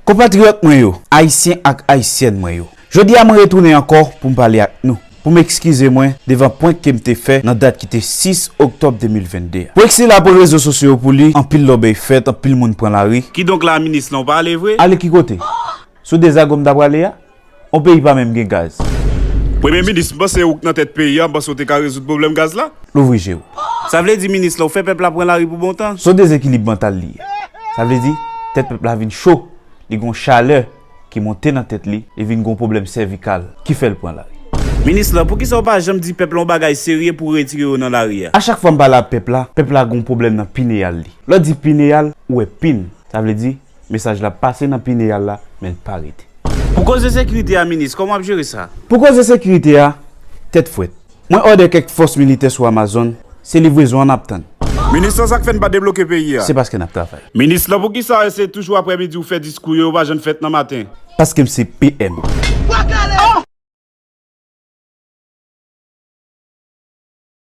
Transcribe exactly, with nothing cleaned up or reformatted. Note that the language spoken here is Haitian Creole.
Konpatriyòt mwen yo, Ayisyen ak Ayisyèn mwen yo, jodi a mwen retounen ankò pou m pale ak nou, pou m ekskize mwen devan prank ke m te fè nan dat ki te sis oktòb de mil vennde a. Pou X la pran rezo sosyo yo pou li, anpil lòbèy fèt, anpil moun pran lari. Kidonk la, minis lan, ou pa ale vre? Ale ki kote? Sou Deza Gòm ta prale a? On peyi pa menm gen gaz. Premye minis, m panse ou k nan tèt peyi a, m panse w te ka rezoud pwoblèm gaz la. Louvri je w. Sa vle di, minis lan, ou fè pèp la pran lari pou bon tan? Se yon dezekilib mantal li ye. Sa vle di, tèt pèp la vin cho, li gen yon chalè ki monte nan tèt li, li vin gen yon pwoblèm sèvikal ki fè l pran lari. Minis lan, poukisa w pa janm di pèp la yon bagay serye pou retire yo nan lari a? A chak fwa m pale ak pèp la, pèp la gen yon pwoblèm nan pineyal li. Lè w di pineyal, ou wè pin. Sa vle di, mesaj la pase nan pineyal la, men l pa rete. Pou koze sekirite a, minis, kòman w ap jere sa? Pou koze sekirite a, tèt frèt. Mwen òdè kèk fòs militè sou Amazon, se livrezon an n ap tann. Minis lan, sa k fè n pa debloke peyi a? Se paske n ap travay. Minis lan, poukisa se toujou aprèmidi ou fè diskou yo, yo pa janm fèt nan maten? Paske m se P M.